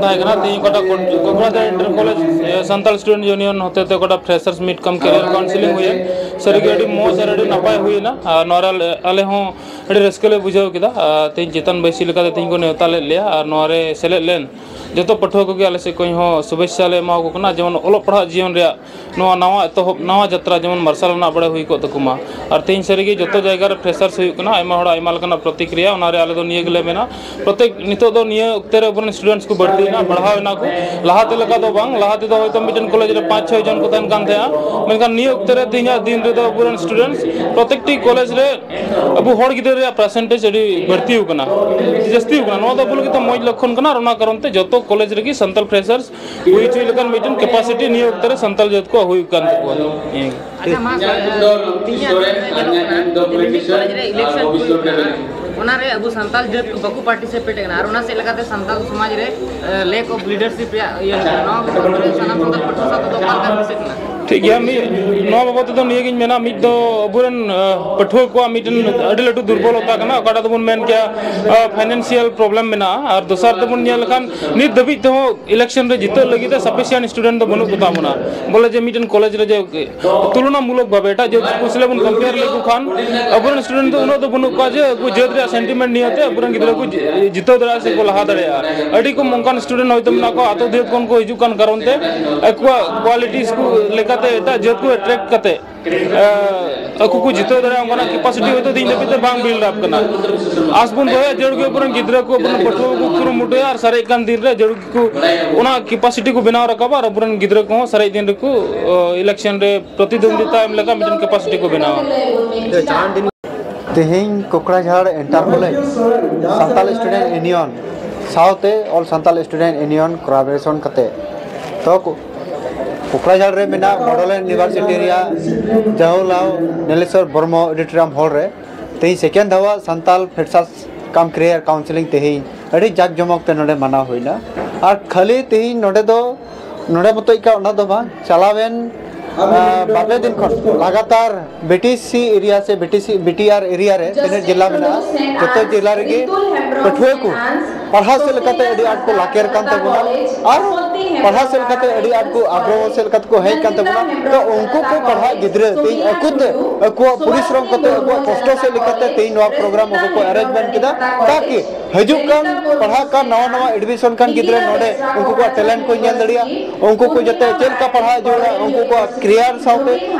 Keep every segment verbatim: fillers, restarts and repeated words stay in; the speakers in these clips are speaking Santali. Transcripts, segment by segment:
ᱛᱟᱦᱮᱸ ᱠᱟᱱᱟ ᱛᱮᱦᱮᱧ ᱚᱠᱟᱴᱟᱜ Kokrajhar inter college Santal student union ᱦᱚᱛᱮᱛᱮ ᱚᱠᱟᱴᱟᱜ freshers meet cum career counselling ᱦᱩᱭᱮᱱ, ᱥᱟᱹᱨᱤᱜᱮ ᱟᱹᱰᱤ ᱢᱚᱡᱽ ᱟᱨ ᱟᱹᱰᱤ ᱱᱟᱯᱟᱭ ᱦᱩᱭᱮᱱᱟ᱾ ᱟᱨ ᱱᱚᱣᱟ ᱨᱮ ᱟᱞᱮ ᱦᱚᱸ ᱟᱹᱰᱤ ᱨᱟᱹᱥᱠᱟᱹ ᱞᱮ ᱵᱩᱡᱷᱟᱹᱣ ᱠᱮᱫᱟ᱾ ᱟᱨ ᱛᱮᱦᱮᱧ ᱪᱮᱛᱟᱱ ᱵᱟᱹᱭᱥᱤ ᱞᱮᱠᱟᱛᱮ ᱛᱮᱦᱮᱧ ᱠᱚ ᱱᱮᱣᱛᱟ ᱞᱮᱫ ᱞᱮᱭᱟ ᱟᱨ ᱱᱚᱣᱟ ᱨᱮ ᱥᱮᱞᱮᱫ ᱞᱮᱱ ᱡᱚᱛᱚ ᱯᱟᱹᱴᱷᱩᱣᱟᱹ ᱠᱚᱜᱮ ᱟᱞᱮ ᱥᱮᱫ ᱠᱷᱚᱱ ᱦᱚᱸ ᱥᱩᱵᱷᱮᱪᱪᱷᱟ ᱞᱮ ᱮᱢᱟ ᱠᱚ ᱠᱟᱱᱟ, ᱡᱮᱢᱚᱱ ᱚᱞᱚᱜ ᱯᱟᱲᱦᱟᱜ ᱡᱤᱭᱚᱱ ᱨᱮᱭᱟᱜ ᱱᱚᱣᱟ ᱱᱟᱣᱟ ᱮᱛᱚᱦᱚᱵ, ᱱᱟᱣᱟ ᱡᱟᱛᱨᱟ ᱡᱮᱢᱚᱱ ᱢᱟᱨᱥᱟᱞ ᱨᱮᱱᱟᱜ ᱵᱟᱲᱟᱭ ᱦᱩᱭ ᱠᱚᱜ ᱛᱟᱠᱚ ᱢᱟ᱾ ᱟᱨ ᱛᱮᱦᱮᱧ ᱥᱟᱹᱨᱤᱜᱮ ᱡᱚᱛᱚ ᱡᱟᱭᱜᱟ ᱨᱮ ᱯᱷᱨᱮᱥᱟᱨᱥ ᱦᱩᱭᱩᱜ ᱠᱟᱱᱟ, ᱟᱭᱢᱟ ᱦᱚᱲᱟᱜ ᱟᱭᱢᱟ ᱞᱮᱠᱟᱱᱟᱜ ᱯᱨᱚᱛᱤᱠᱨᱤᱭᱟ, ᱚᱱᱟᱨᱮ ᱟᱞᱮ ᱫᱚ ᱱᱤᱭᱟᱹ ᱜᱮᱞᱮ ᱢᱮᱱᱟ, ᱯᱨᱚᱛᱮᱠ ᱱᱤᱛᱚᱜ ᱫᱚ ᱱᱤᱭᱟᱹ ᱚᱠᱛᱮ ᱨᱮ ᱟᱵᱚᱨᱮᱱ ᱥᱴᱩᱰᱮᱱᱴᱥ ᱠᱚ ᱵᱟᱹᱲᱛᱤᱭᱮᱱᱟ, ᱵᱟᱲᱦᱟᱣ ᱮᱱᱟ ᱠᱚ᱾ ᱞᱟᱦᱟᱛᱮ ᱞᱮᱠᱟ ᱫᱚ ᱵᱟᱝ, ᱞᱟᱦᱟ ᱛᱮᱫᱚ ᱦᱚᱭᱛᱳ ᱢᱤᱫᱴᱮᱱ ᱠᱚᱞᱮᱡᱽ ᱨᱮ ᱯᱟᱸᱪ ᱪᱷᱚᱭ ᱡᱚᱱ ᱠᱚ ᱛᱟᱦᱮᱱ ᱠᱟᱱ ᱛᱟᱦᱮᱸᱜᱼᱟ, ᱢᱮᱱᱠᱷᱟᱱ ᱱᱤᱭᱟᱹ ᱚᱠᱛᱮ ᱨᱮ ᱛᱮᱦᱮᱧᱟᱜ ᱫᱤᱱ ᱨᱮᱫᱚ ᱟᱵᱚᱨᱮᱱ ᱥᱴᱩᱰᱮᱱᱴᱥ ᱯᱨᱚᱛᱮᱠᱴᱤ ᱠᱚᱞᱮᱡᱽ ᱨᱮ ᱟᱵᱚ ᱦᱚᱲ ᱜᱤᱫᱽᱨᱟᱹ ᱨᱮᱭᱟᱜ ᱯᱟᱨᱥᱮᱱᱴᱮᱡᱽ ᱟᱹᱰᱤ ᱵᱟᱹᱲᱛᱤ ᱟᱠᱟᱱᱟ, ᱡᱟᱹᱥᱛᱤ ᱟᱠᱟᱱᱟ᱾ ᱱᱚᱣᱟ ᱫᱚ ᱟᱵᱚ ᱞᱟᱹᱜᱤᱫ ᱫᱚ ᱢᱚᱡᱽ ᱞᱚᱠᱠᱷᱚᱱ ᱠᱟᱱᱟ, ᱟᱨ ᱚᱱᱟ ᱠᱟᱨᱚᱱ ᱛᱮ ᱡᱚᱛᱚ ᱠᱚᱞᱮᱡᱽ ᱨᱮᱜᱮ ᱥᱟᱱᱛᱟᱲ ᱯᱷᱨᱮᱥᱟᱨᱥ ᱦᱩᱭ ᱦᱚᱪᱚᱭ ᱞᱮᱠᱟᱱ ᱢᱤᱫᱴᱮᱱ ᱠᱮᱯᱟᱥᱤᱴᱤ ᱱᱤᱭᱟᱹ ᱚᱠᱛᱮ ᱨᱮ ᱥᱟᱱᱛᱟᱲ ᱡᱟᱹᱛ ᱠᱚᱣᱟᱜ ᱦᱩᱭᱩᱜ ᱠᱟᱱ ᱛᱟᱠᱚᱣᱟ᱾ ᱦᱮᱸ᱾ ᱟᱪᱪᱷᱟ, ᱢᱟ, ᱛᱮᱦᱮᱧᱟᱜ ᱫᱤᱱ ᱨᱮ ᱧᱮᱞᱚᱜ ᱠᱟᱱᱟ ᱡᱮ ᱢᱤᱫᱴᱮᱱ ᱠᱚᱞᱮᱡᱽ ᱨᱮ ᱤᱞᱮᱠᱥᱚᱱ ᱦᱩᱭᱩᱜ ᱠᱟᱱᱟ, ᱚᱱᱟ ᱨᱮ ᱟᱵᱚ ᱥᱟᱱᱛᱟᱲ ᱡᱟᱹᱛ ᱠᱚ ᱵᱟᱠᱚ ᱯᱟᱨᱴᱤᱥᱤᱯᱮᱴ ᱠᱟᱱᱟ, ᱟᱨ ᱚᱱᱟ ᱥᱮᱫ ᱞᱮᱠᱟᱛᱮ ᱥᱟᱱᱛᱟᱲ ᱥᱚᱢᱟᱡᱽ ᱨᱮ ᱞᱮᱠ ᱚᱯᱷ ᱞᱤᱰᱟᱨᱥᱤᱯ ᱨᱮᱭᱟᱜ ᱤᱭᱟᱹ ᱦᱩᱭᱩᱜ ᱠᱟᱱᱟ᱾ ᱱᱚᱣᱟ ᱵᱟᱵᱚᱫ ᱨᱮ ᱥᱟᱱᱟᱢ ᱥᱟᱱᱛᱟᱲ ᱯᱟᱹᱴᱷᱩᱣᱟᱹ ᱥᱟᱶᱛᱮ ᱫᱚ ᱚᱠᱟ ᱞᱮᱠᱟ ᱵᱤᱥᱚᱭ ᱠᱟᱱᱟ? ᱴᱷᱤᱠ ᱜᱮᱭᱟ, ᱢᱤᱫ, ᱱᱚᱣᱟ ᱵᱟᱵᱚᱫ ᱛᱮᱫᱚ ᱱᱤᱭᱟᱹᱜᱤᱧ ᱢᱮᱱᱟ, ᱢᱤᱫ ᱫᱚ ᱟᱵᱚᱨᱮᱱ, ᱟᱸ, ᱯᱟᱹᱴᱷᱩᱣᱟᱹ ᱠᱚᱣᱟᱜ ᱢᱤᱫᱴᱮᱱ ᱟᱹᱰᱤ ᱞᱟᱹᱴᱩ ᱫᱩᱨᱵᱚᱞᱚᱛᱟ ᱠᱟᱱᱟ, ᱚᱠᱟᱴᱟᱜ ᱫᱚᱵᱚᱱ ᱢᱮᱱ ᱠᱮᱭᱟ, ᱟᱸ, ᱯᱷᱟᱭᱱᱮᱱᱥᱤᱭᱟᱞ ᱯᱨᱚᱵᱞᱮᱢ ᱢᱮᱱᱟᱜᱼᱟ, ᱟᱨ ᱫᱚᱥᱟᱨ ᱛᱮᱵᱚᱱ ᱧᱮᱞ ᱞᱮᱠᱷᱟᱱ ᱱᱤᱛ ᱫᱷᱟᱹᱵᱤᱡ ᱛᱮᱦᱚᱸ ᱤᱞᱮᱠᱥᱚᱱ ᱨᱮ ᱡᱤᱛᱟᱹᱜ ᱞᱟᱹᱜᱤᱫ ᱛᱮ ᱥᱟᱯᱷᱤᱥᱤᱭᱮᱱᱴ ᱥᱴᱩᱰᱮᱱᱴ ᱫᱚ ᱵᱟᱹᱱᱩᱜ ᱠᱚᱛᱟ ᱵᱚᱱᱟ᱾ ᱵᱚᱞᱮ ᱡᱮ ᱢᱤᱫᱴᱮᱱ ᱠᱚᱞᱮᱡᱽ ᱨᱮ ᱡᱮ ᱛᱩᱞᱚᱱᱟᱢᱩᱞᱚᱠ ᱵᱷᱟᱵᱮ ᱮᱴᱟᱜ ᱡᱟᱹᱛ ᱠᱚ ᱥᱟᱞᱟᱜ ᱵᱚᱱ ᱠᱚᱢᱯᱮᱭᱟᱨ ᱞᱮᱠᱚ ᱠᱷᱟᱱ ᱟᱵᱚᱨᱮᱱ ᱥᱴᱩᱰᱮᱱᱴ ᱫᱚ ᱩᱱᱟᱹᱜ ᱫᱚ ᱵᱟᱹᱱᱩᱜ ᱠᱚᱣᱟ ᱡᱮ ᱟᱵᱚ ᱡᱟᱹᱛ ᱨᱮᱭᱟᱜ ᱥᱮᱱᱴᱤᱢᱮᱱᱴ ᱱᱤᱭᱟᱹᱛᱮ ᱟᱵᱚᱨᱮᱱ ᱜᱤᱫᱽᱨᱟᱹ ᱠᱚ ᱡᱤ-, ᱡᱤᱛᱟᱹᱣ ᱫᱟᱲᱮᱭᱟᱜᱼᱟ ᱥᱮ ᱠᱚ ᱞᱟᱦᱟ ᱫᱟᱲᱮᱭᱟᱜᱼᱟ᱾ ᱟᱹᱰᱤ ᱠᱚᱢ ᱚᱱᱠᱟᱱ ᱥᱴᱩᱰᱮᱱᱴ ᱦᱚᱭᱛᱳ ᱢᱮᱱᱟᱜ ᱠᱚᱣᱟ, ᱟᱛᱳ ᱫᱤᱦᱟᱹᱛ ᱠᱷᱚᱱ ᱠᱚ ᱦᱤᱡᱩᱜ ᱠᱟᱱ ᱠᱟᱨᱚᱱ ᱛᱮ ᱟᱠᱚᱣᱟᱜ ᱠᱣᱟᱞᱤᱴᱤᱥ ᱠᱚ ᱞᱮᱠᱟᱛᱮ ᱮᱴᱟᱜ ᱡᱟᱹᱛ ᱠᱚ ᱮᱴᱨᱮᱠᱴ ᱠᱟᱛᱮ, ᱮ, ᱟᱠᱚ ᱠᱚ ᱡᱤᱛᱟᱹᱣ ᱫᱟᱲᱮᱭᱟᱜᱼᱟ, ᱚᱱᱠᱟᱱᱟᱜ ᱠᱮᱯᱟᱥᱤᱴᱤ ᱦᱚᱭᱛᱳ ᱛᱮᱦᱮᱧ ᱫᱷᱟᱹᱵᱤᱡ ᱛᱮ ᱵᱟᱝ ᱵᱤᱞᱰ ᱟᱯ ᱠᱟᱱᱟ᱾ ᱟᱥ ᱵᱚᱱ ᱫᱚᱦᱚᱭᱟ ᱡᱟᱹᱨᱩᱲ ᱜᱮ ᱟᱵᱚᱨᱮᱱ ᱜᱤᱫᱽᱨᱟᱹ ᱠᱚ, ᱟᱵᱚᱨᱮᱱ ᱯᱟᱹᱴᱷᱩᱣᱟᱹ ᱠᱚ ᱠᱩᱨᱩᱢᱩᱴᱩᱭᱟ ᱟᱨ ᱥᱟᱨᱮᱡ ᱠᱟᱱ ᱫᱤᱱ ᱨᱮ ᱡᱟᱹᱨᱩᱲ ᱜᱮᱠᱚ ᱚᱱᱟ ᱠᱮᱯᱟᱥᱤᱴᱤ ᱠᱚ ᱵᱮᱱᱟᱣ ᱨᱟᱠᱟᱵᱟ ᱟᱨ ᱟᱵᱚᱨᱮᱱ ᱜᱤᱫᱽᱨᱟᱹ ᱠᱚᱦᱚᱸ ᱥᱟᱨᱮᱡ ᱫᱤᱱ ᱨᱮᱠᱚ, ᱚ, ᱤᱞᱮᱠᱥᱚᱱ ᱨᱮ ᱯᱨᱚᱛᱤᱫᱣᱚᱱᱫᱤᱛᱟ ᱮᱢ ᱞᱮᱠᱟ ᱢᱤᱫᱴᱮᱱ ᱠᱮᱯᱟᱥᱤᱴᱤ ᱠᱚ ᱵᱮᱱᱟᱣᱟ᱾ ᱛᱮᱦᱮᱧ Kokrajhar inter college Santal student union ᱥᱟᱶᱛᱮ all Santal student union collaboration ᱠᱟᱛᱮ ᱛᱚ ᱠᱚ-, ᱠᱚᱠᱲᱟᱡᱷᱟᱲ ᱨᱮ ᱢᱮᱱᱟᱜ ᱢᱚᱰᱚᱞᱮᱱ ᱤᱭᱩᱱᱤᱵᱷᱟᱨᱥᱤᱴᱤ ᱨᱮᱭᱟᱜ ᱡᱟᱦᱩᱞᱟᱣ ᱱᱤᱞᱮᱥᱚᱨ ᱵᱨᱚᱦᱢᱚ ᱚᱰᱤᱴᱳᱨᱤᱭᱟᱢ ᱦᱚᱞ ᱨᱮ ᱛᱮᱦᱮᱧ ᱥᱮᱠᱮᱱᱰ ᱫᱷᱟᱣᱟᱜ ᱥᱟᱱᱛᱟᱞ ᱯᱷᱨᱮᱥᱟᱨᱥ ᱠᱟᱢ ᱠᱮᱨᱤᱭᱟᱨ ᱠᱟᱣᱩᱱᱥᱮᱞᱤᱝ ᱛᱮᱦᱮᱧ ᱟᱹᱰᱤ ᱡᱟᱠ ᱡᱚᱢᱚᱠ ᱛᱮ ᱱᱚᱰᱮ ᱢᱟᱱᱟᱣ ᱦᱩᱭᱱᱟ᱾ ᱟᱨ ᱠᱷᱟᱹᱞᱤ ᱛᱮᱦᱮᱧ ᱱᱚᱰᱮ ᱫᱚ, ᱱᱚᱰᱮ ᱢᱚᱛᱚᱡ ᱠᱟ ᱚᱱᱟ ᱫᱚ ᱵᱟᱝ, ᱪᱟᱞᱟᱣᱮᱱ ᱵᱟᱨᱯᱮ ᱫᱤᱱ ᱠᱷᱚᱱ ᱞᱟᱜᱟᱛᱟᱨ ᱵᱤᱴᱤᱥᱤ ᱮᱨᱤᱭᱟ ᱥᱮ ᱵᱤᱴᱤᱥᱤ ᱵᱤᱴᱤᱟᱨ ᱮᱨᱤᱭᱟ ᱨᱮ ᱛᱤᱱᱟᱹᱜ ᱡᱮᱞᱟ ᱢᱮᱱᱟᱜᱼᱟ, ᱡᱚᱛᱚ ᱡᱮᱞᱟ ᱨᱮᱜᱮ ᱯᱟᱹᱴᱷᱩᱣᱟᱹ ᱠᱚ ᱯᱟᱲᱦᱟᱣ ᱥᱮᱫ ᱞᱮᱠᱟᱛᱮ ᱟᱹᱰᱤ ᱟᱸᱴ ᱠᱚ ᱞᱟᱠᱮᱨ ᱠᱟᱱ ᱛᱟᱵᱚᱱᱟ ᱟᱨ ᱯᱟᱲᱦᱟᱣ ᱥᱮᱫ ᱞᱮᱠᱟᱛᱮ ᱟᱹᱰᱤ ᱟᱸᱴ ᱠᱚ ᱟᱜᱽᱨᱚᱦᱚ ᱥᱮᱫ ᱞᱮᱠᱟᱛᱮ ᱠᱚ ᱦᱮᱡ ᱠᱟᱱ ᱛᱟᱵᱚᱱᱟ᱾ ᱛᱚ ᱩᱱᱠᱩ ᱠᱚ ᱯᱟᱲᱦᱟᱜ ᱜᱤᱫᱽᱨᱟᱹ ᱛᱮᱦᱮᱧ ᱟᱠᱚ ᱛᱮ ᱟᱠᱚᱣᱟᱜ ᱯᱚᱨᱤᱥᱨᱚᱢ ᱠᱟᱛᱮ ᱟᱠᱚᱣᱟᱜ ᱠᱚᱥᱴᱚ ᱥᱮᱫ ᱞᱮᱠᱟᱛᱮ ᱛᱮᱦᱮᱧ ᱱᱚᱣᱟ ᱯᱨᱳᱜᱨᱟᱢ ᱟᱵᱚ ᱠᱚ ᱮᱨᱮᱧᱡᱽᱢᱮᱱᱴ ᱠᱮᱫᱟ, ᱛᱟᱠᱤ ᱦᱤᱡᱩᱜ ᱠᱟᱱ ᱯᱟᱲᱦᱟᱜ ᱠᱟᱱ ᱱᱟᱣᱟ ᱱᱟᱣᱟ ᱮᱰᱢᱤᱥᱚᱱ ᱠᱟᱱ ᱜᱤᱫᱽᱨᱟᱹ ᱱᱚᱰᱮ ᱩᱱᱠᱩ ᱠᱚᱣᱟᱜ ᱴᱮᱞᱮᱱᱴ ᱠᱚ ᱧᱮᱞ ᱫᱟᱲᱮᱭᱟᱜᱼᱟ, ᱩᱱᱠᱩ ᱠᱚ ᱡᱟᱛᱮ ᱪᱮᱫ ᱞᱮᱠᱟ ᱯᱟᱲᱦᱟᱣ ᱡᱟᱹᱨᱩᱲᱟ, ᱩᱱᱠᱩ ᱠᱚᱣᱟᱜ ᱠᱮᱨᱤᱭᱟᱨ ᱥᱟᱶᱛᱮ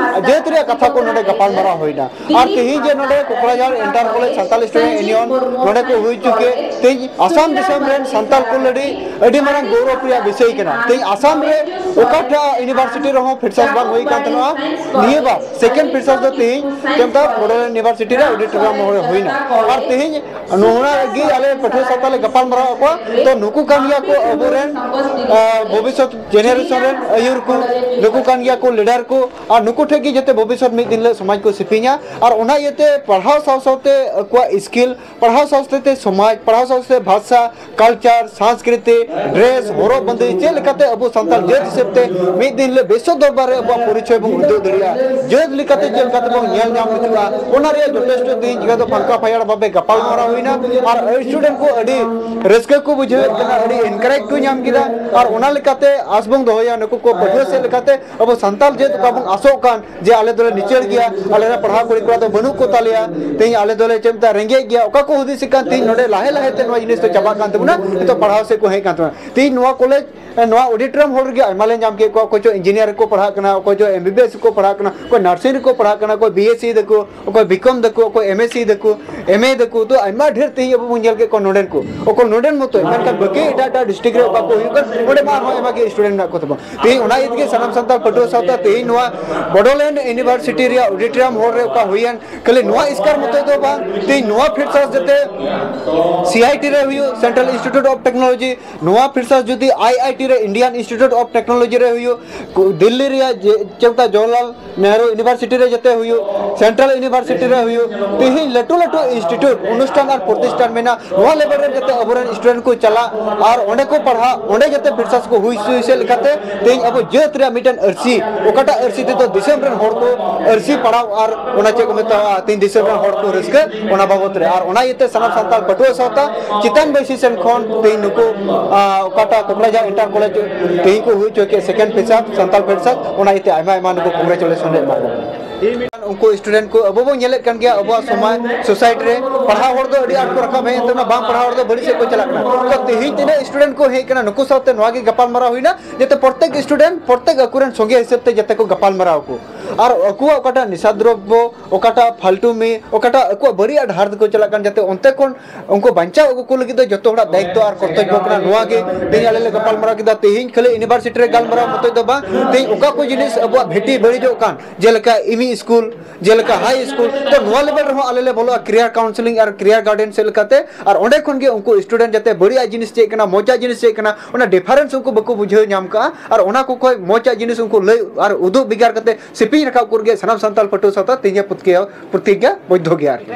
ᱡᱟᱹᱛ ᱨᱮᱭᱟᱜ ᱠᱟᱛᱷᱟ ᱠᱚ ᱱᱚᱰᱮ ᱜᱟᱯᱟᱞᱢᱟᱨᱟᱣ ᱦᱩᱭᱱᱟ᱾ ᱟᱨ ᱛᱮᱦᱮᱧ ᱡᱮ ᱱᱚᱰᱮ Kokrajhar inter college Santal student union ᱱᱚᱰᱮ ᱠᱚ ᱦᱩᱭ ᱦᱚᱪᱚ ᱠᱮᱫ, ᱛᱮᱦᱮᱧ ᱟᱥᱟᱢ ᱫᱤᱥᱚᱢ ᱨᱮᱱ ᱥᱟᱱᱛᱟᱞ ᱠᱚ ᱞᱟᱹᱜᱤᱫ ᱟᱹᱰᱤ ᱢᱟᱨᱟᱝ ᱜᱚᱨᱚᱵᱽ ᱨᱮᱭᱟᱜ ᱵᱤᱥᱚᱭ ᱠᱟᱱᱟ᱾ ᱛᱮᱦᱮᱧ ᱟᱥᱟᱢ ᱨᱮ ᱚᱠᱟᱴᱟᱜ ᱤᱭᱩᱱᱤᱵᱷᱟᱨᱥᱤᱴᱤ ᱨᱮᱦᱚᱸ ᱯᱷᱨᱮᱥᱟᱨᱥ ᱵᱟᱝ ᱦᱩᱭ ᱠᱟᱱ ᱛᱟᱦᱮᱱᱟ, ᱱᱤᱭᱟᱹ ᱵᱟᱨ ᱥᱮᱠᱮᱱᱰ ᱯᱷᱨᱮᱥᱟᱨᱥ ᱫᱚ ᱛᱮᱦᱮᱧ ᱪᱮᱢᱛᱟ ᱵᱚᱰᱳᱞᱮᱱᱰ ᱤᱭᱩᱱᱤᱵᱷᱟᱨᱥᱤᱴᱤ ᱨᱮ ᱚᱰᱤᱴᱳᱨᱤᱭᱟᱢ ᱨᱮ ᱦᱩᱭᱱᱟ᱾ ᱟᱨ ᱛᱮᱦᱮᱧ ᱱᱚᱣᱟ ᱜᱮ ᱟᱞᱮ ᱯᱟᱹᱴᱷᱩᱣᱟᱹ ᱥᱟᱶᱛᱟ ᱞᱮ ᱜᱟᱯᱟᱞ ᱢᱟᱨᱟᱣ ᱟᱠᱚᱣᱟ᱾ ᱛᱚ ᱱᱩᱠᱩ ᱠᱟᱱ ᱜᱮᱭᱟ ᱠᱚ ᱟᱵᱚᱨᱮᱱ, ᱟᱸ, ᱵᱷᱚᱵᱤᱥᱥᱚᱛ ᱡᱮᱱᱟᱨᱮᱥᱚᱱ ᱨᱮᱱ ᱟᱹᱭᱩᱨ ᱠᱚ, ᱱᱩᱠᱩ ᱠᱟᱱ ᱜᱮᱭᱟ ᱠᱚ ᱞᱤᱰᱟᱨ ᱠᱚ, ᱟᱨ ᱱᱩᱠᱩ ᱴᱷᱮᱱ ᱜᱮ ᱡᱟᱛᱮ ᱵᱷᱚᱵᱤᱥᱥᱚᱛ ᱢᱤᱫ ᱫᱤᱱ ᱦᱤᱞᱳᱜ ᱥᱚᱢᱟᱡᱽ ᱠᱚ ᱥᱤᱯᱤᱧᱟ᱾ ᱟᱨ ᱚᱱᱟ ᱤᱭᱟᱹᱛᱮ ᱯᱟᱲᱦᱟᱣ ᱥᱟᱶ ᱥᱟᱶᱛᱮ ᱟᱠᱚᱣᱟᱜ ᱥᱠᱤᱞ, ᱯᱟᱲᱦᱟᱣ ᱥᱟᱶ ᱥᱟᱶᱛᱮ ᱥᱚᱢᱟᱡᱽ, ᱯᱟᱲᱦᱟᱣ ᱥᱟᱶ ᱥᱟᱶᱛᱮ ᱵᱷᱟᱥᱟ, ᱠᱟᱞᱪᱟᱨ, ᱥᱟᱝᱥᱠᱨᱤᱛᱤ, ᱰᱨᱮᱥ, ᱦᱚᱨᱚᱜ ᱵᱟᱸᱫᱮ, ᱪᱮᱫ ᱞᱮᱠᱟᱛᱮ ᱟᱵᱚ ᱥᱟᱱᱛᱟᱲ ᱡᱟᱹᱛ ᱦᱤᱥᱟᱹᱵ ᱛᱮ ᱢᱤᱫ ᱫᱤᱱ ᱦᱤᱞᱳᱜ ᱵᱤᱥᱥᱚ ᱫᱚᱨᱵᱟᱨ ᱨᱮ ᱟᱵᱚᱣᱟᱜ ᱯᱚᱨᱤᱪᱚᱭ ᱵᱚᱱ ᱩᱫᱩᱜ ᱫᱟᱲᱮᱭᱟᱜᱼᱟ, ᱡᱟᱹᱛ ᱞᱮᱠᱟᱛᱮ ᱪᱮᱫ ᱞᱮᱠᱟᱛᱮ ᱵᱚᱱ ᱧᱮᱞ ᱧᱟᱢ ᱦᱚᱪᱚᱜᱼᱟ, ᱚᱱᱟ ᱨᱮᱭᱟᱜ ᱡᱚᱛᱷᱮᱥᱴᱚ ᱛᱮᱦᱮᱧ ᱡᱟᱦᱟᱸ ᱫᱚ ᱯᱷᱟᱸᱠᱟ ᱯᱷᱟᱭᱟᱲ ᱵᱷᱟᱵᱮ ᱜᱟᱯᱟᱞ ᱢᱟᱨᱟᱣ ᱦᱩᱭᱱᱟ᱾ ᱟᱨ ᱥᱴᱩᱰᱮᱱᱴ ᱠᱚ ᱟᱹᱰᱤ ᱨᱟᱹᱥᱠᱟᱹ ᱠᱚ ᱵᱩᱡᱷᱟᱹᱣᱮᱫ ᱠᱟᱱᱟ, ᱟᱹᱰᱤ ᱮᱱᱠᱟᱨᱮᱡᱽ ᱠᱚ ᱧᱟᱢ ᱠᱮᱫᱟ᱾ ᱟᱨ ᱚᱱᱟ ᱞᱮᱠᱟᱛᱮ ᱟᱥ ᱵᱚᱱ ᱫᱚᱦᱚᱭᱟ ᱱᱩᱠᱩ ᱠᱚ ᱯᱟᱹᱴᱷᱩᱣᱟᱹ ᱥᱮᱫ ᱞᱮᱠᱟᱛᱮ ᱟᱵᱚ ᱥᱟᱱᱛᱟᱲ ᱡᱟᱹᱛ ᱚᱠᱟ ᱵᱚᱱ ᱟᱥᱚᱜ ᱠᱟᱱ ᱡᱮ ᱟᱞᱮ ᱫᱚᱞᱮ ᱱᱤᱪᱟᱹᱲ ᱜᱮᱭᱟ, ᱟᱞᱮ ᱨᱮᱱ ᱯᱟᱲᱦᱟᱣ ᱠᱩᱲᱤ ᱠᱚᱲᱟ ᱫᱚ ᱵᱟᱹᱱᱩᱜ ᱠᱚ ᱛᱟᱞᱮᱭᱟ, ᱛᱮᱦᱮᱧ ᱟᱞᱮ ᱫᱚᱞᱮ ᱪᱮᱫ ᱢᱮᱛᱟᱜᱼᱟ ᱨᱮᱸᱜᱮᱡ ᱜᱮᱭᱟ, ᱚᱠᱟ ᱠᱚ ᱦᱩᱫᱤᱥᱮᱫ ᱠᱟᱱ ᱛᱮᱦᱮᱧ ᱱᱚᱰᱮ ᱞᱟᱦᱮ ᱞᱟᱦᱮ ᱛᱮ ᱱᱚᱣᱟ ᱡᱤᱱᱤᱥ ᱫᱚ ᱪᱟᱵᱟᱜ ᱠᱟᱱ ᱛᱟᱵᱚᱱᱟ, ᱱᱤᱛᱚᱜ ᱯᱟᱲᱦᱟᱣ ᱥᱮᱫ ᱠᱚ ᱦᱮᱡ ᱠᱟᱱ ᱛᱟᱵᱚᱱᱟ᱾ ᱛᱮᱦᱮᱧ ᱱᱚᱣᱟ ᱠᱚᱞᱮᱡᱽ, ᱱᱚᱣᱟ ᱚᱰᱤᱴᱳᱨᱤᱭᱟᱢ ᱦᱚᱞ ᱨᱮᱜᱮ ᱟᱭᱢᱟ ᱞᱮ ᱧᱟᱢ ᱠᱮᱫ ᱠᱚᱣᱟ, ᱚᱠᱚᱭ ᱪᱚ ᱤᱧᱡᱤᱱᱤᱭᱟᱨ ᱠᱚ ᱯᱟᱲᱦᱟᱜ ᱠᱟᱱᱟ, ᱚᱠᱚᱭ ᱪᱚ ᱮᱢ ᱵᱤ ᱵᱤ ᱮᱥ ᱠᱚ ᱯᱟᱲᱦᱟᱜ ᱠᱟᱱᱟ, ᱚᱠᱚᱭ ᱱᱟᱨᱥᱤᱝ ᱨᱮᱠᱚ ᱯᱟᱲᱦᱟᱜ ᱠᱟᱱᱟ, ᱚᱠᱚᱭ ᱵᱤ ᱠᱚᱢ ᱫᱟᱠᱚ, ᱚᱠᱚᱭ ᱮᱢ ᱮᱥ ᱥᱤ ᱫᱟᱠᱚ, ᱮᱢ ᱮ ᱫᱟᱠᱚ, ᱛᱚ ᱟᱭᱢᱟ ᱰᱷᱮᱨ ᱛᱮᱦᱮᱧ ᱟᱵᱚ ᱵᱚᱱ ᱧᱮᱞ ᱠᱮᱫ ᱠᱚᱣᱟ ᱱᱚᱰᱮᱱ ᱠᱚ, ᱚᱠᱚᱭ ᱱᱚᱰᱮᱱ ᱢᱚᱛᱚ, ᱢᱮᱱᱠᱷᱟᱱ ᱵᱟᱹᱠᱤ ᱮᱴᱟᱜ ᱮᱴᱟᱜ ᱰᱤᱥᱴᱨᱤᱠᱴ ᱨᱮ ᱚᱠᱟ ᱠᱚ ᱦᱩᱭᱩᱜ ᱠᱟᱱ, ᱚᱸᱰᱮ ᱢᱟ ᱟᱨᱦᱚᱸ ᱟᱭᱢᱟ ᱜᱮ ᱥᱴᱩᱰᱮᱱᱴ ᱢᱮᱱᱟᱜ ᱠᱚ ᱛᱟᱵᱚᱱ᱾ ᱛᱮᱦᱮᱧ ᱚᱱᱟ ᱤᱫᱤ ᱜᱮ ᱥᱟᱱᱟᱢ ᱥᱟᱱᱛᱟᱲ ᱯᱟᱹᱴᱷᱩᱣᱟᱹ ᱥᱟᱶᱛᱟ ᱛᱮᱦᱮᱧ ᱱᱚᱣᱟ ᱵᱚᱰᱳᱞᱮᱱᱰ ᱤᱭᱩᱱᱤᱵᱷᱟᱨᱥᱤᱴᱤ ᱨᱮᱭᱟᱜ ᱚᱰᱤᱴᱳᱨᱤᱭᱟᱢ ᱦᱚᱞ ᱨᱮ ᱚᱠᱟ ᱦᱩᱭᱮᱱ, ᱠᱷᱟᱹᱞᱤ ᱱᱚᱣᱟ ᱮᱥᱠᱟᱨ ᱢᱚᱛᱚ ᱫᱚ ᱵᱟᱝ, ᱛᱮᱦᱮᱧ ᱱᱚᱣᱟ ᱯᱷᱨᱮᱥᱟᱨᱥ ᱡᱟᱛᱮ ᱥᱤ ᱟᱭ ᱴᱤ ᱨᱮ ᱦᱩᱭᱩᱜ, ᱥᱮᱱᱴᱨᱟᱞ ᱤᱱᱥᱴᱤᱴᱤᱭᱩᱴ ᱚᱯᱷ ᱴᱮᱠᱱᱳᱞᱚᱡᱤ, ᱱᱚᱣᱟ ᱯᱷᱨᱮᱥᱟᱨᱥ ᱡᱩᱫᱤ ᱟᱭ ᱟᱭ ᱴᱤ ᱨᱮ, ᱤᱱᱰᱤᱭᱟᱱ ᱤᱱᱥᱴᱤᱴᱤᱭᱩᱴ ᱚᱯᱷ ᱴᱮᱠᱱᱳᱞᱚᱡᱤ ᱨᱮ ᱦᱩᱭᱩᱜ, ᱫᱤᱞᱞᱤ ᱨᱮᱭᱟᱜ ᱡᱮ ᱪᱮᱫ ᱢᱮᱛᱟᱜᱼᱟ, ᱡᱚᱣᱟᱦᱚᱨᱞᱟᱞ ᱱᱮᱦᱨᱩ ᱤᱭᱩᱱᱤᱵᱷᱟᱨᱥᱤᱴᱤ ᱨᱮ ᱡᱟᱛᱮ ᱦᱩᱭᱩᱜ, ᱥᱮᱱᱴᱨᱟᱞ ᱤᱭᱩᱱᱤᱵᱷᱟᱨᱥᱤᱴᱤ ᱨᱮ ᱦᱩᱭᱩᱜ, ᱛᱮᱦᱮᱧ ᱞᱟᱹᱴᱩ ᱞᱟᱹᱴᱩ ᱤᱱᱥᱴᱤᱴᱭᱩᱴ, ᱚᱱᱩᱥᱴᱷᱟᱱ ᱟᱨ ᱯᱨᱚᱛᱤᱥᱴᱷᱟᱱ ᱢᱮᱱᱟᱜ, ᱱᱚᱣᱟ ᱞᱮᱵᱮᱞ ᱨᱮ ᱡᱟᱛᱮ ᱟᱵᱚᱨᱮᱱ ᱥᱴᱩᱰᱮᱱᱴ ᱠᱚ ᱪᱟᱞᱟᱜ ᱟᱨ ᱚᱸᱰᱮ ᱠᱚ ᱯᱟᱲᱦᱟᱜ, ᱚᱸᱰᱮ ᱡᱟᱛᱮ ᱯᱷᱨᱮᱥᱟᱨᱥ ᱠᱚ ᱦᱩᱭ ᱦᱚᱪᱚᱭ ᱥᱮᱫ ᱞᱮᱠᱟᱛᱮ ᱛᱮᱦᱮᱧ ᱟᱵᱚ ᱡᱟᱹᱛ ᱨᱮᱭᱟᱜ ᱢᱤᱫᱴᱮᱱ ᱟᱹᱨᱥᱤ, ᱚᱠᱟᱴᱟᱜ ᱟᱹᱨᱥᱤ ᱛᱮᱫᱚ ᱫᱤᱥᱚᱢ ᱨᱮᱱ ᱦᱚᱲ ᱠᱚ ᱟᱹᱨᱥᱤ ᱯᱟᱲᱦᱟᱣ ᱟᱨ ᱚᱱᱟ ᱪᱮᱫ ᱠᱚ ᱢᱮᱛᱟᱜᱼᱟ, ᱛᱮᱦᱮᱧ ᱫᱤᱥᱚᱢ ᱨᱮᱱ ᱦᱚᱲ ᱠᱚ ᱨᱟᱹᱥᱠᱟᱹ, ᱚᱱᱟ ᱵᱟᱵᱚᱛ ᱨᱮ᱾ ᱟᱨ ᱚᱱᱟ ᱤᱭᱟᱹᱛᱮ ᱥᱟᱱᱟᱢ ᱥᱟᱱᱛᱟᱲ ᱯᱟᱹᱴᱷᱩᱣᱟᱹ ᱥᱟᱶᱛᱟ ᱪᱮᱛᱟᱱ ᱵᱟᱹᱭᱥᱤ ᱥᱮᱱ ᱠᱷᱚᱱ ᱛᱮᱦᱮᱧ ᱱᱩᱠᱩ, ᱟ, ᱚᱠᱟᱴᱟᱜ ᱠᱚᱠᱲᱟᱡᱷᱟᱲ ᱤᱱᱴᱟᱨ ᱠᱚᱞᱮᱡᱽ ᱛᱮᱦᱮᱧ ᱠᱚ ᱦᱩᱭ ᱦᱚᱪᱚ ᱠᱮᱫ ᱥᱮᱠᱮᱱᱰ ᱯᱷᱨᱮᱥᱟᱨ, ᱥᱟᱱᱛᱟᱲ ᱯᱷᱨᱮᱥᱟᱨ, ᱚᱱᱟ ᱤᱭᱟᱹᱛᱮ ᱟᱭᱢᱟ ᱟᱭᱢᱟ ᱱᱩᱠᱩ ᱠᱚᱝᱜᱨᱮᱪᱩᱞᱮᱥᱚᱱ ᱞᱮ ᱮᱢᱟ ᱠᱚ ᱠᱟᱱᱟ᱾ ᱩᱱᱠᱩ ᱥᱴᱩᱰᱮᱱᱴ ᱠᱚ ᱟᱵᱚ ᱵᱚᱱ ᱧᱮᱞᱮᱫ ᱠᱟᱱ ᱜᱮᱭᱟ, ᱟᱵᱚᱣᱟᱜ ᱥᱚᱢᱟᱡᱽ ᱥᱳᱥᱟᱭᱴᱤ ᱨᱮ ᱯᱟᱲᱦᱟᱣ ᱦᱚᱲ ᱫᱚ ᱟᱹᱰᱤ ᱟᱸᱴ ᱠᱚ ᱨᱟᱠᱟᱵ ᱦᱮᱡ ᱮᱱ ᱛᱟᱵᱚᱱᱟ, ᱵᱟᱝ ᱯᱟᱲᱦᱟᱣ ᱦᱚᱲ ᱫᱚ ᱵᱟᱹᱲᱤᱡ ᱥᱮᱫ ᱠᱚ ᱪᱟᱞᱟᱜ ᱠᱟᱱᱟ᱾ ᱛᱚ ᱛᱮᱦᱮᱧ ᱛᱤᱱᱟᱹᱜ ᱥᱴᱩᱰᱮᱱᱴ ᱠᱚ ᱦᱮᱡ ᱠᱟᱱᱟ, ᱱᱩᱠᱩ ᱥᱟᱶᱛᱮ ᱱᱚᱣᱟ ᱜᱮ ᱜᱟᱯᱟᱞ ᱢᱟᱨᱟᱣ ᱦᱩᱭᱱᱟ, ᱡᱟᱛᱮ ᱯᱨᱚᱛᱮᱠ ᱥᱴᱩᱰᱮᱱᱴ ᱯᱨᱚᱛᱮᱠ ᱟᱠᱚᱨᱮᱱ ᱥᱚᱸᱜᱮ ᱦᱤᱥᱟᱹᱵ ᱛᱮ ᱡᱟᱛᱮ ᱠᱚ ᱜᱟᱯᱟᱞ ᱢᱟᱨᱟᱣ ᱠᱚ ᱟᱨ ᱟᱠᱚᱣᱟᱜ ᱚᱠᱟᱴᱟᱜ ᱱᱮᱥᱟ ᱫᱨᱚᱵᱽᱵᱚ, ᱚᱠᱟᱴᱟᱜ ᱯᱷᱟᱞᱛᱩᱢᱤ, ᱚᱠᱟᱴᱟᱜ ᱟᱠᱚᱣᱟᱜ ᱵᱟᱹᱲᱤᱡ ᱰᱟᱦᱟᱨ ᱛᱮᱠᱚ ᱪᱟᱞᱟᱜ ᱠᱟᱱ, ᱡᱟᱛᱮ ᱚᱱᱛᱮ ᱠᱷᱚᱱ ᱩᱱᱠᱩ ᱵᱟᱧᱪᱟᱣ ᱟᱹᱜᱩ ᱠᱚ ᱞᱟᱹᱜᱤᱫ ᱫᱚ ᱡᱚᱛᱚ ᱦᱚᱲᱟᱜ ᱫᱟᱭᱤᱛᱛᱚ ᱟᱨ ᱠᱚᱨᱛᱚᱵᱵᱚ ᱠᱟᱱᱟ᱾ ᱱᱚᱣᱟ ᱜᱮ ᱛᱮᱦᱮᱧ ᱟᱞᱮ ᱞᱮ ᱜᱟᱯᱟᱞ ᱢᱟᱨᱟᱣ ᱠᱮᱫᱟ᱾ ᱛᱮᱦᱮᱧ ᱠᱷᱟᱹᱞᱤ ᱤᱭᱩᱱᱤᱵᱷᱟᱨᱥᱤᱴᱤ ᱨᱮ ᱜᱟᱞᱢᱟᱨᱟᱣ ᱢᱚᱛᱚᱡ ᱫᱚ ᱵᱟᱝ, ᱛᱮᱦᱮᱧ ᱚᱠᱟ ᱠᱚ ᱡᱤᱱᱤᱥ ᱟᱵᱚᱣᱟᱜ ᱵᱷᱤᱴᱤ ᱵᱟᱹᱲᱤᱡᱚᱜ ᱠᱟᱱ, ᱡᱮᱞᱮᱠᱟ ᱮᱢ ᱤ ᱥᱠᱩᱞ, ᱡᱮᱞᱮᱠᱟ ᱦᱟᱭ ᱥᱠᱩᱞ, ᱛᱚ ᱱᱚᱣᱟ ᱞᱮᱵᱮᱞ ᱨᱮᱦᱚᱸ ᱟᱞᱮ ᱞᱮ ᱵᱚᱞᱚᱜᱼᱟ, ᱠᱮᱨᱤᱭᱟᱨ ᱠᱟᱣᱩᱱᱥᱮᱞᱤᱝ ᱟᱨ ᱠᱮᱨᱤᱭᱟᱨ ᱜᱟᱭᱤᱰᱮᱱᱥ ᱥᱮᱫ ᱞᱮᱠᱟᱛᱮ᱾ ᱟᱨ ᱚᱸᱰᱮ ᱠᱷᱚᱱ ᱜᱮ ᱩᱱᱠᱩ ᱥᱴᱩᱰᱮᱱᱴ ᱡᱟᱛᱮ ᱵᱟᱹᱲᱤᱡᱟᱜ ᱡᱤᱱᱤᱥ ᱪᱮᱫ ᱠᱟᱱᱟ, ᱢᱚᱡᱟᱜ ᱡᱤᱱᱤᱥ ᱪᱮᱫ ᱠᱟᱱᱟ, ᱚᱱᱟ ᱰᱤᱯᱷᱟᱨᱮᱱᱥ ᱩᱱᱠᱩ ᱵᱟᱠᱚ ᱵᱩᱡᱷᱟᱹᱣ ᱧᱟᱢ ᱠᱟᱜᱼᱟ᱾ ᱟᱨ ᱚᱱᱟ ᱠᱚ ᱠᱷᱚᱱ ᱢᱚᱡᱟᱜ ᱡᱤᱱᱤᱥ ᱩᱱᱠᱩ ᱞᱟᱹᱭ ᱟᱨ ᱩᱫᱩᱜ ᱵᱷᱮᱜᱟᱨ ᱠᱟᱛᱮ ᱥᱤᱯᱤᱧ ᱨᱟᱠᱟᱵ ᱠᱚ ᱞᱟᱹᱜᱤᱫ ᱥᱟᱱᱟᱢ ᱥᱟᱱᱛᱟᱲ ᱯᱟᱹᱴᱷᱩᱣᱟᱹ ᱥᱟᱶᱛᱟ ᱛᱮᱦᱮᱧ ᱯᱨᱚᱛᱤᱜᱽᱜᱟ ᱵᱚᱫᱽᱫᱷᱚ ᱜᱮᱭᱟ ᱟᱨᱠᱤ᱾